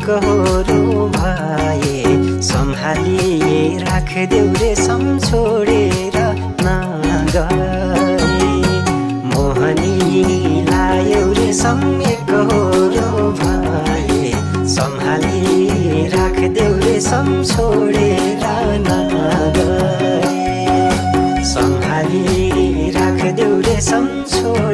एकहोरो भए सम्हाली राखदेऊ रे छोडेर नगए मोहनी लायौ रे एकहोरो भए सम्हाली राखदेऊ रे छोडेर नगए सम्हाली राखदेऊ रे छोडेर